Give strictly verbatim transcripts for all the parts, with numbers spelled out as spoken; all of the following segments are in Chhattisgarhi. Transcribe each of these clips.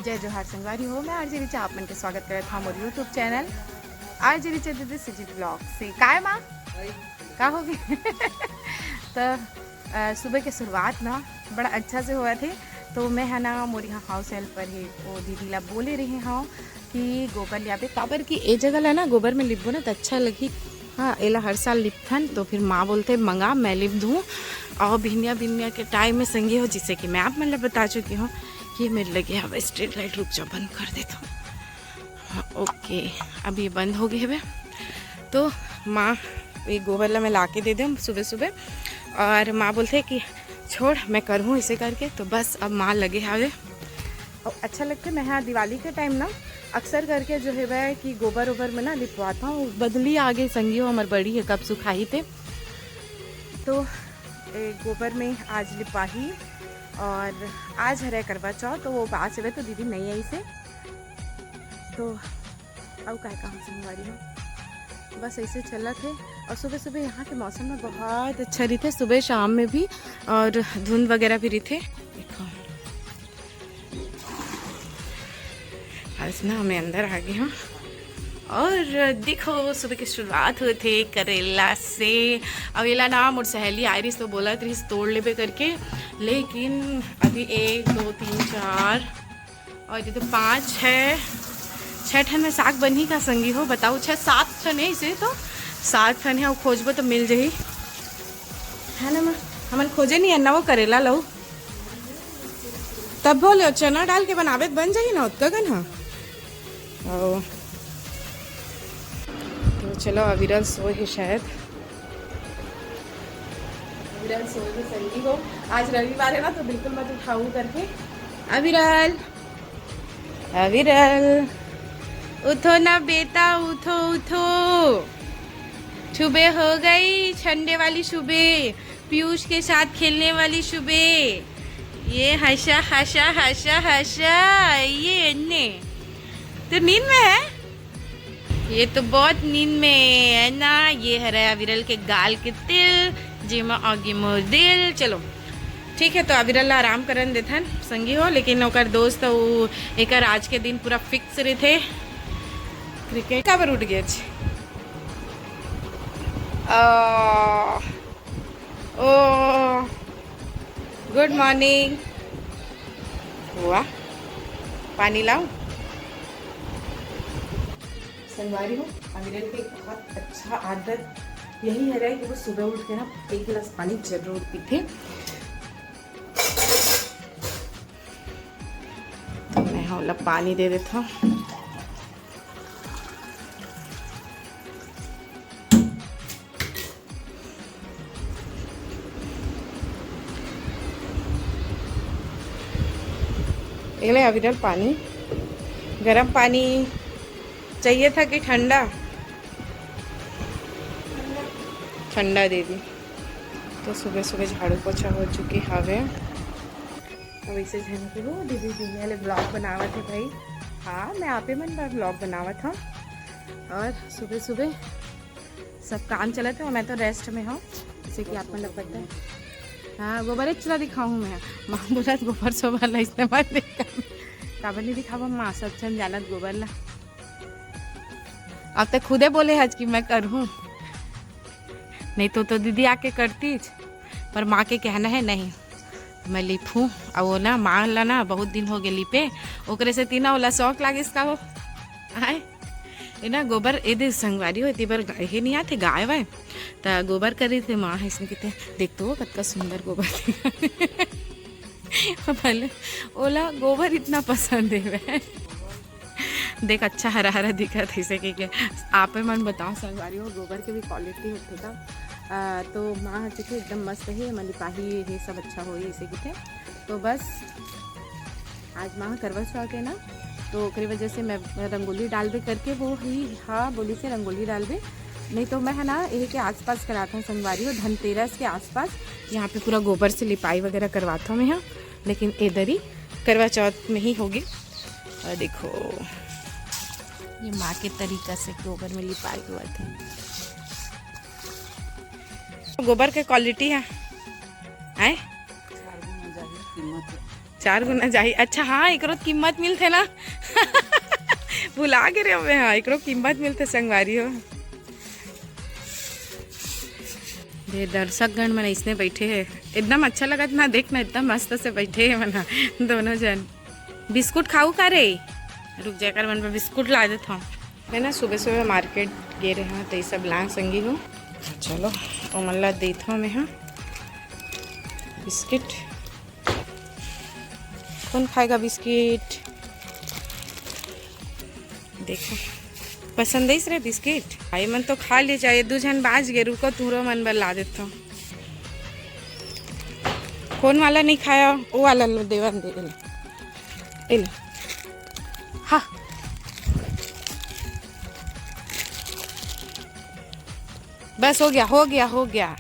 जय जोहार संगवारी हो, मैं आरजे रिचा आप मन के स्वागत करत हव मोर YouTube चैनल आरजे रिचा दीदी सीजी ब्लॉग से। काय माँ, का हो गए? तो अ, सुबह के शुरुआत ना बड़ा अच्छा से होवत हे। तो मैं ह ना मोर यहाँ हाउस हेल्पर हे, वो दीदी ला बोले रहे हव कि गोबर लियाबे, काबर कि ए जगह ला ना गोबर में लिपबो ना त अच्छा लगही। हाँ, एला हर साल लिपथन, तो फिर माँ बोलथे, "मंगा, मैं लिप दूँ।" और भिनिया भिनिया के टाइम में संगी हो, जिसे कि मैं आप मन ला बता चुकी हूँ कि मेरे लगे हवे स्ट्रीट लाइट, रुक जा, बंद कर देता हूँ। हाँ, ओके, अब ये बंद हो गए हवे। तो माँ ये गोबर ला मैं ला के दे देम सुबह सुबह, और माँ बोलथे कि छोड़, मैं करहूँ इसे करके। तो बस अब माँ लगे हवे। और अच्छा लगथे, मैं हाँ दिवाली के टाइम ना अक्सर करके जो है वह कि गोबर ओबर में ना लिपवाता हूँ। बदली आगे संगी हो, हमर बड़ी है, कब सुखाही ते। तो ए, गोबर में आज लिपाही, और आज हरे करवा चौथ, तो वो बात से तो दीदी नहीं आई से। तो अउ काय कहूँ संगवारी हो, बस ऐसे चलत हे। और सुबह सुबह यहाँ के मौसम में बहुत अच्छा रहिथे, सुबह शाम में भी, और धुंध वगैरह भी रहिथे। देखो, आज ना मैं अंदर आ गई हूँ। और देखो, सुबह की शुरुआत होत हे करेला से। अब एला ना मोर सहेली आय रिस तो बोलत रिस तोड़ लेबे करके, लेकिन अभी एक, दो, तीन, चार, और ये तो पाँच, छः, छः ठन में साग बनही का संगी हो, बताओ। छः सात ठन है इसे तो, सात ठन है, वो खोजबो तो मिल जाही, है ना माँ? हमन खोजे नहीं है ना वो करेला लऊ, तब बोले चना डाल के बनावे त बन जाही ना ओतका कन। हाँ, ओ। तो चलो, अविरल सोए है शायद। अविरल सोए है संगी हो, आज रविवार है ना, तो बिल्कुल मत उठाऊ करके। अविरल, अविरल, उठो ना बेटा, उठो, उठो। सुबह हो गई, संडे वाली सुबह, पीयूष के साथ खेलने वाली सुबह। ये हंसा, हंसा, हंसा, हंसा, ये अन्ने। तो नींद में है? ये तो बहुत नींद में है ना। ये हरे अविरल के गाल के तिल, जेमा आगे मोर दिल। चलो, ठीक है, तो अविरल ला आराम करन देथन संगी हो, लेकिन ओकर दोस्त उ एकर आज के दिन पूरा फिक्स रहिथे। क्रिकेट काबर उठ गए? आ, ओ, गुड मॉर्निंग। वाह, पानी लाओ। संगवारी हो, अविरल के एक बहुत अच्छा आदत यही हरे कि वो सुबह उठ के ना एक गिलास पानी जरूर पीथे। तो मैं हा ओला पानी दे देता हूँ। ये ले अविरल पानी, गरम पानी चाहिए था कि ठंडा? ठंडा दे दी। तो सुबह सुबह झाड़ू पोछा हो चुके हवे। अब ऐसे झन के हो दीदी जी ने ब्लॉग बनावत है भाई। हाँ, मैं आपे मन बर ब्लॉग बनावत हूँ। और सुबह सुबह सब काम चलत है और मैं तो रेस्ट में हूँ, जैसे कि आप मन ला पता है। हाँ, गोबर इतना दिखाऊँ मैं। माँ बोलत गोबर सोबर ला इस्तेमाल नहीं कर। काबर नहीं दिखावा माँ, सब झन जानत गोबर ला। अब तो खुदे बोले हज कि मैं करहूँ, नहीं तो, तो दीदी आके करतीच, पर माँ के कहना है नहीं, मैं लिपहूँ। अब वो ना माँ ला ना बहुत दिन हो गए लिपे, ओकरे से तीना ओला शौक लागिस का हो। आय, ए ना गोबर ए दे संगवारी हो, एती बर गा-, हे नहीं आथे गाय वाय, त गोबर करी थे माँ, इसने कहते, "देख तो वो कतका सुंदर गोबर दिखा।" भले ओला गोबर इतना पसंद है वह। देख, अच्छा हरा हरा दिखत हे, इसे के, के आपे मन बताओ संगवारी हो, गोबर के भी क्वालिटी होथे का। आ, तो माँ हर चीज एकदम मस्त है, मलिपाही ये सब अच्छा होई इसे किथे। तो बस आज माँ करवा चौथ है ना, तो ओकरे वजह से मैं रंगोली डालबे करके वो ही, हाँ, बोली से रंगोली डालबे, नहीं तो मैं है ना यही के आसपास कराता हूँ संगवारी हो, धनतेरस के आसपास यहाँ पे पूरा गोबर से लिपाई वगैरह करवाता हूँ मैं यहाँ, लेकिन इधर ही करवा चौथ में ही होगी। और देखो, ये माँ के तरीका से गोबर में लिपाई हुआ था। गोबर के क्वालिटी है, हैं? चार गुना जाही। अच्छा हाँ, एकरो कीमत मिलथे ना। भुला गे रे हमें। हाँ, एकरो कीमत मिलथे संगवारी हो। ये दर्शक गण मन इसने बैठे हैं, एकदम अच्छा लगत ना, देख ना, एकदम मस्त से बैठे हैं मन ह, दोनों जन। बिस्कुट खाऊ का रे? रुक जा, एकर मन बर बिस्कुट ला देत हूँ। मैं ना सुबह सुबह मार्केट गे रहे हूँ, तो ये सब लान संगी हो। चलो, ओमन ला देत हूँ मैं, हाँ, बिस्किट। कौन खाएगा बिस्किट? देखो, पसंद आइस रे बिस्किट? भाई मन तो खा ले जाए, दू झन बाज गे, रुको, तुरो मन बर ला देत हूँ। कौन वाला नहीं खाया, वो वाला लो, देवन दे, ले। ए ले। हाँ। बस हो गया, हो गया, हो गया।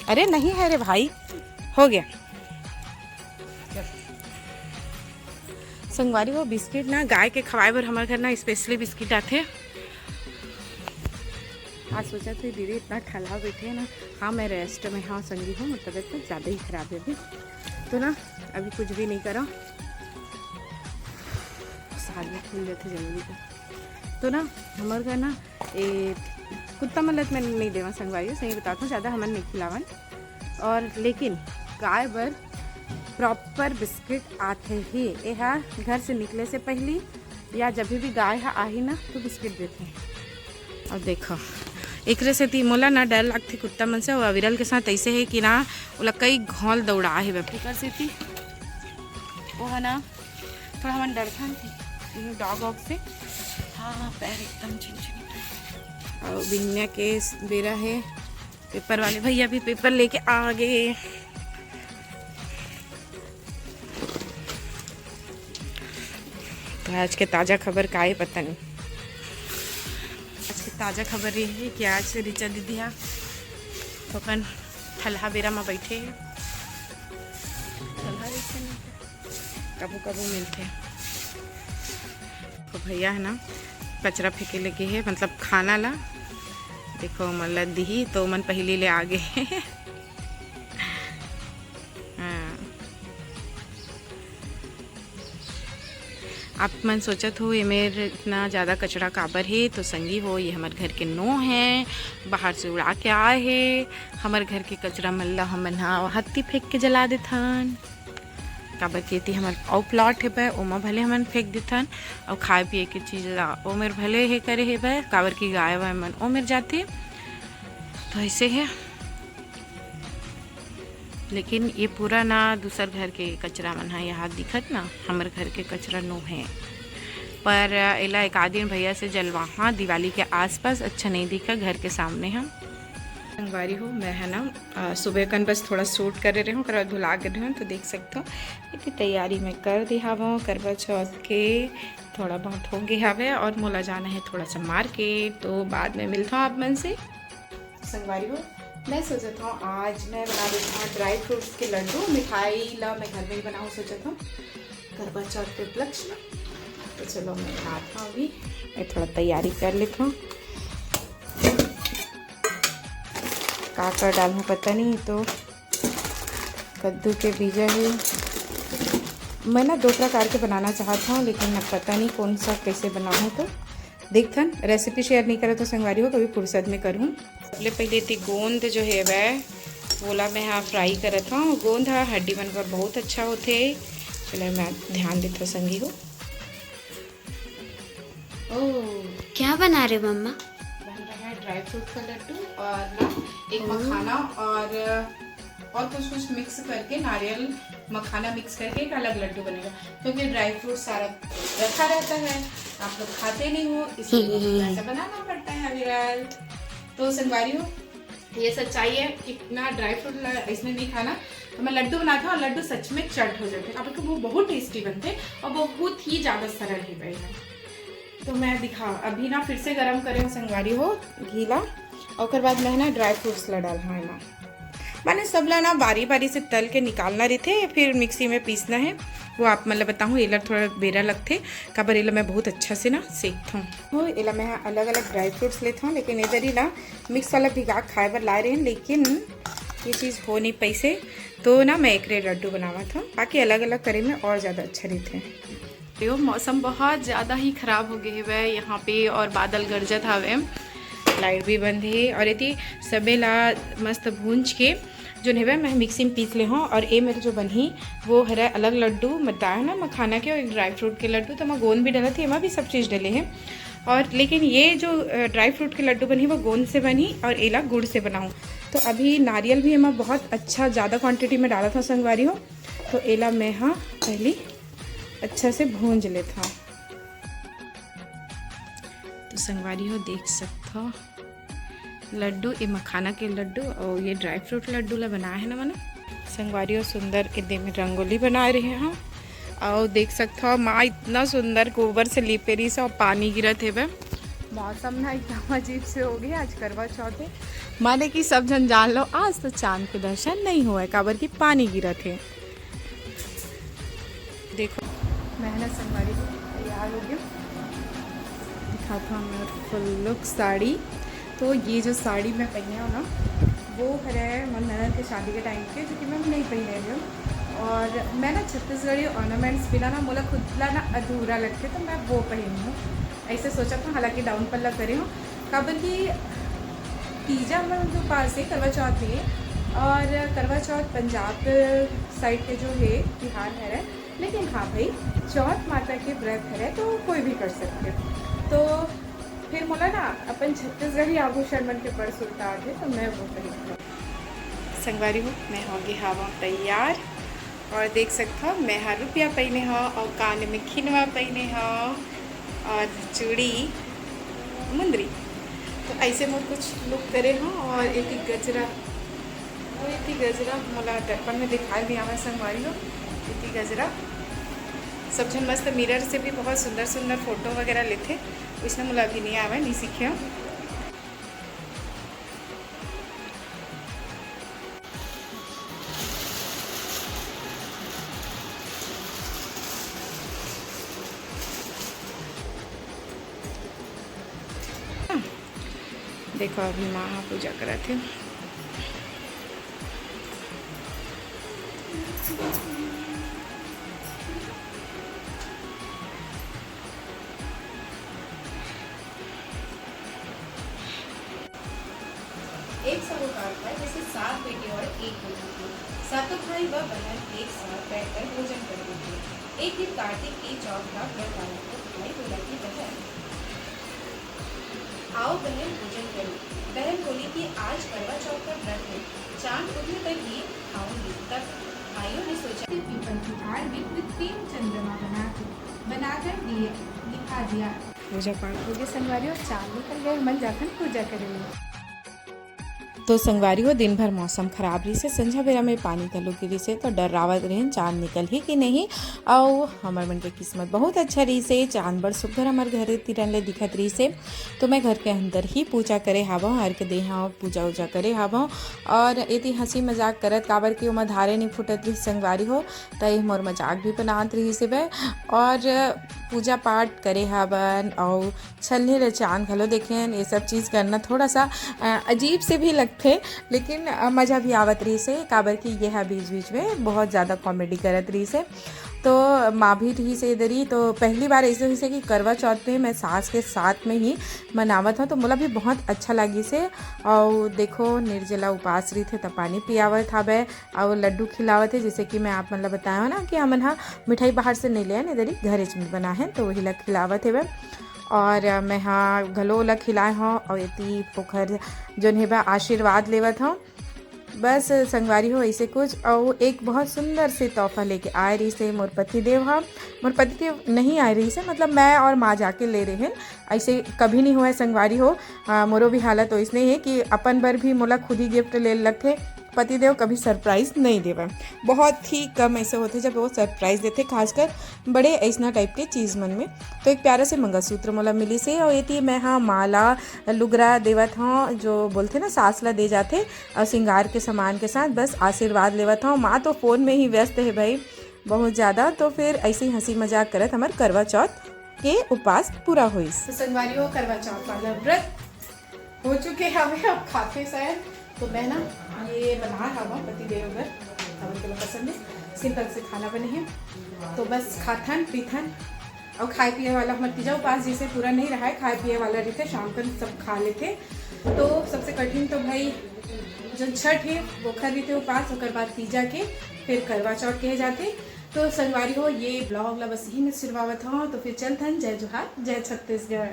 अरे नहीं है रे भाई, हो गया। संगवारी हो, बिस्किट ना गाय के खवाए बर हमर घर ना स्पेशली बिस्किट आथे। आज सोचा थी दीदी इतना ठलहा बैठे ना। हाँ, मैं रेस्ट में, हाँ संगी हो, मोर तबीयत कुछ ज़्यादा ही खराब है अभी, तो ना अभी कुछ भी नहीं करा, साग भी फूल जाते जल्दी का। तो ना हमर घर ना ए कुत्ता मन ल मैं नहीं देवा संगवारी हो, सही बताता हूँ, ज़्यादा हमन नहीं खिलावन। और लेकिन गाय बर प्रॉपर बिस्किट आथे ही। एहा घर से निकले से पहली या जब भी गाय ह आही ना, तो बिस्किट देथे। अब देखो, एकरे सेती मोला ना डर लगथे कुत्ता मन से। और अविरल के साथ ऐसे है कि ना, ओला कई घौल दौड़ा हे बे। एकर सेती वो है ना, थोड़ा हमन डरथन डॉग वॉग से। हाँ, पैर एकदम झिनझिन। और बिहनिया के बेरा है, पेपर वाले भैया भी पेपर लेके आ गए। तो आज के ताज़ा खबर का है पता नहीं। आज के ताज़ा खबर ये है कि आज से रिचा दीदी हा थोकन ठलहा बेरा में बैठे है। ठलहा रिचा नहीं, कभू कभू मिलथे। तो भैया है ना, कचरा फेंके लगे है, मतलब खाना ला। देखो, ओमन ला दिही तो ओमन पहली ले आ गए। हाँ। आप मन सोचत हो, "ये मेर इतना ज़्यादा कचरा काबर हे?" तो संगी हो, ये हमर घर के नोह है, बाहर से उड़ा के आए हे। हमर घर के कचरा मन ला हमन हा हत्ती फेंक के जला देथन। काबर कि एती हमर अउ प्लॉट हे बे, ओमा भले हमन फेंक देथन, अउ खाए पिए के चीज ला ओमेर भले हे करे हे बे, काबर कि गाय वाय मन ओमेर जाथे। तो ऐसे है, लेकिन ये पूरा ना दूसर घर के कचरा मन है, यहाँ दिखत ना, हमर घर के कचरा नो है। पर एला एक आध दिन भैया से जलवाहा, दिवाली के आसपास अच्छा नहीं दिखा घर के सामने हम। संगवारी हो, मैं है ना, अ, सुबह कन बस थोड़ा शूट करे रहे हूँ, ओकर बाद भुला गे रहे हूँ, तो देख सकते हो, इतनी तैयारी मैं कर दे हावों करवा चौथ के। थोड़ा बहुत हो गया हवे और मोला जाना है थोड़ा सा मार्केट, तो बाद में मिलता हूँ आप मन से। संगवारी हो, मैं सोचत हूँ आज मैं बना देता हूँ ड्राई फ्रूट्स के लड्डू। मिठाई ला मैं घर में ही बनाऊँ सोचत हूँ करवा चौथ के उपलक्ष्य में। तो चलो मैं बनाता हूँ अभी, मैं थोड़ा तैयारी कर लेता हूँ। का का डालूँ पता नहीं, तो कद्दू के बीजा है। मैं ना दो प्रकार के बनाना चाहत हूँ, लेकिन अब पता नहीं कौन सा कैसे बनाऊँ, तो देखथन। रेसिपी शेयर नहीं करत हो संगवारी हो, कभी फुर्सत में करूँ। सबले पहले एती गोंद जो है वह, ओला मैं हा फ्राई करत हूँ। गोंद हा हड्डी मन पर बहुत अच्छा होथे, चलो मैं ध्यान देत हूँ संगी हो। ओ, क्या बना रहे मम्मा? बन रहा है ड्राई फ्रूट का लड्डू और ना एक ओह। मखाना और, और कुछ कुछ मिक्स करके, नारियल मखाना मिक्स करके एक अलग लड्डू बनेगा, क्योंकि ड्राई फ्रूट सारा रखा रहता है, आप लोग खाते नहीं हो, इसलिए हम्म। ऐसा बनाना पड़ता है अविरल। तो संगवारी हो, ये सच्चाई है, इतना ड्राई फ्रूट ला-, इसमें नहीं खाना। तो मैं लड्डू बनाता हूँ और लड्डू सच में चट हो जाते हैं, आपको वो बहुत टेस्टी बनते हैं और बहुत ही ज़्यादा सरल है भाई। तो मैं दिखा, अभी ना फिर से गरम करे हूँ संगवारी हो घी ला, ओकर बाद मैं ना ड्राई फ्रूट्स ला डाल, हाँ ना, माने सब ला ना बारी बारी से तल के निकालना रहिथे, फिर मिक्सी में पीसना है। वो आप मतलब बताऊँ, एला थोड़ा बेरा लगथे, काबर एला मैं बहुत अच्छा से ना सेकथौं। हो, एला मैं अलग-अलग ड्राई फ्रूट्स लेथौं, लेकिन एदरी ला मिक्स वाला भिगा के खाए बर लाए रहेन, लेकिन ये चीज़ हो नहीं पैसे, तो ना मैं एकरे लड्डू बनावत हूँ, बाकी अलग अलग करे में और ज़्यादा अच्छा रहते हैं। यो मौसम बहुत ज़्यादा ही ख़राब हो गए हुए है यहाँ पे, और बादल गरजत हवे, लाइट भी बंद है। और यदि सबे ला मस्त भूंज के जो हेवय मैं मिक्सी में पीस ले हूँ, और ये मेरे जो बनही वो हरे अलग लड्डू, बताया ना, मखाना के और ड्राई फ्रूट के लड्डू, तो मैं गोंद भी डलत ही, एमा भी सब चीज़ डले हैं। और लेकिन ये जो ड्राई फ्रूट के लड्डू बनही वो गोंद से बनही और एला गुड़ से बनाऊँ। तो अभी नारियल भी एमा बहुत अच्छा ज़्यादा क्वांटिटी में डालत हूँ संगवारी हो। तो एला मैं हाँ पहली अच्छा से भूंज लेत हूँ। तो संगवारी हो देख सकत हो लड्डू, ये मखाना के लड्डू और ये ड्राई फ्रूट लड्डू ला बनाए है ना मना। संगवारी हो सुंदर के दे में रंगोली बनाए रहे हैं। और देख सकत हो माँ इतना सुंदर गोबर से लिपे रही से और पानी गिरत हेबे। मौसम ना एकदम अजीब से हो गया आज करवा चौथ है, माने कि सब जन जान लो आज तो चांद के दर्शन नहीं हुआ है, काबर कि पानी गिरत है। देखो मैं ना संगवारी तैयार हो गया, दिखाता हूँ मेरा फुल लुक साड़ी। तो ये जो साड़ी मैं पहने हूँ ना वो हरे मोर ननद के शादी के टाइम के, जो कि मैं नहीं पहने रही हूँ। और मैं ना छत्तीसगढ़ी ऑर्नामेंट्स बिना ना मोला खुद ला ना अधूरा लगते, तो मैं वो पहनी हूँ, ऐसे सोचा था। हालांकि डाउन पल्ला करे हूँ, काबर कि तीजा मन जो पास है करवा चौथ है, और करवा चौथ पंजाब साइड के जो है तिहार है, लेकिन हाँ भाई चौथ माता के व्रत है तो कोई भी कर सकते। तो फिर मोला ना अपन छत्तीसगढ़ी आभूषण मन के बड़ सुरता आथे, तो मैं वो पहनती हूँ। संगवारी हो मैं होगे हवं तैयार, और देख सकत हो मैं ह रुपया पहने हो और कान में खिनवा पहने हो और चूड़ी मुंदरी। तो ऐसे मोर कुछ लुक करे हो। और एक एक गजरा, वो एक ही गजरा मोला दर्पण में दिखाई भी आवे संगवारी हो। एक ही गजरा सब झन मस्त मिरर से भी बहुत सुंदर सुंदर फोटो वगैरह लेथे, उसने मोला अभी नहीं आवे, नहीं सीखे हो। देखो अभी माँ ह पूजा करत हे। एक सरोकार था, जैसे सात बेटे और एक बेटी थे। सातों भाई व बहन एक साथ बैठकर भोजन करते थे। एक दिन कार्तिक की चौथ का व्रत आया तो भाई बोला कि बहन, आओ बहन, भोजन करो। बहन बोली कि आज करवा चौथ का व्रत है, चांद उगने तक ये खाऊंगी। तब भाइयों ने सोचा कि पीपल की आड़ में कृत्रिम चंद्रमा बना के, बनाकर दिए, दिखा दिया। पूजा पाठ हो गया संगवारी, और चांद निकल गए, मन जाथन पूजा करे। तो संगवारी हो, दिन भर मौसम खराब रहिसे, संझा बेरा में पानी घलो गिरिसे, तो डर्रावत रहेन चांद निकलही कि नहीं। अउ हमर मन के किस्मत बहुत अच्छा रहिसे, चांद बड़ सुग्घर हमर घर तिरन ले दिखत रहिसे। तो मैं घर के अंदर ही पूजा करे हावं, अर्घ दे हावं, पूजा उजा करे हावं। और एती हंसी मजाक करत, काबर कि ओमा धारे नहीं फूटत रहिस संगवारी हो, त ये मोर मजाक भी बनात रहिस हेवय। और पूजा पाठ करे हावन अउ छलनी ले चांद घलो देखेन। ये सब चीज़ करना थोड़ा सा, अ, अजीब से भी लगथे, लेकिन, अ, मज़ा भी आवत रहिस हे, काबर कि ये ह बीच-बीच में बहुत ज़्यादा कॉमेडी करत रहिस हे। तो माँ भी रहिस हे इधर ही, तो पहली बार ऐसे होइस हे कि करवा चौथ में मैं सास के साथ में ही मनावत हूँ, तो मोला भी बहुत अच्छा लागिस हे। अउ देखो, निर्जला उपास रहिथे त पानी पियावत हावय, अउ लड्डू खिलावत हे, जैसे कि मैं आप मन ल बताया ना कि हमन ह मिठाई बाहर से नहीं ले आन, इधर ही घरेच में बना है, तो वही ला खिलावत हेवय। और, अ, मैं हा घलो ओला खिलाए हव, अउ एती पोखर जोन हे बा आशीर्वाद लेवत हव। बस संगवारी हो ऐसे कुछ, अउ एक बहुत सुंदर से तोहफा लेके आए रहिस हे मोर पति देव हा। मोर पति देव नहीं आए रहिस हे, मतलब मैं और माँ जाके ले रहे हैं। ऐसे कभी नहीं हुआ है संगवारी हो। अ, मोरो भी हालत वैसने है कि अपन बर भी मोला खुद ही गिफ्ट ले लगथे। पतिदेव कभी सरप्राइज नहीं देवय, बहुत ही कम ऐसे होथे जब वो सरप्राइज देथे, खासकर बड़े ऐसना टाइप के चीज़ मन में। तो एक प्यारा से मंगलसूत्र मोला मिलिस हे, और एती मैं हा माला लुगरा देवत हव, जो बोलथे ना सास ला दे जाथे, और श्रृंगार के सामान के साथ बस आशीर्वाद लेवत हव। माँ तो फ़ोन में ही व्यस्त है भाई, बहुत ज़्यादा। तो फिर ऐसे ही हंसी मजाक करत हमर करवा चौथ के उपास पूरा होइस। तो संगवारी हो, करवा चौथ वाला व्रत हो चुके हवे, अब खाथे शायद। तो मैं ना ये बना हवा पति देव बर, हमन के पसंद है, सिंपल से खाना बने है। तो बस खाथन पीथन और खाए पिए वाला हमर तीजा उपास जैसे पूरा नहीं रहा है, खाए पिए वाला रहते, शाम तक सब खा लेते। तो सबसे कठिन तो भाई जो छठ है वो कर लेते उपास, ओकर बाद तीजा के फिर करवा चौथ कहे जाते। तो संगवारी हो, ये ब्लॉग ला बस यही में सिरवावत हूँ। तो फिर चलथन, जय जोहार, जय छत्तीसगढ़।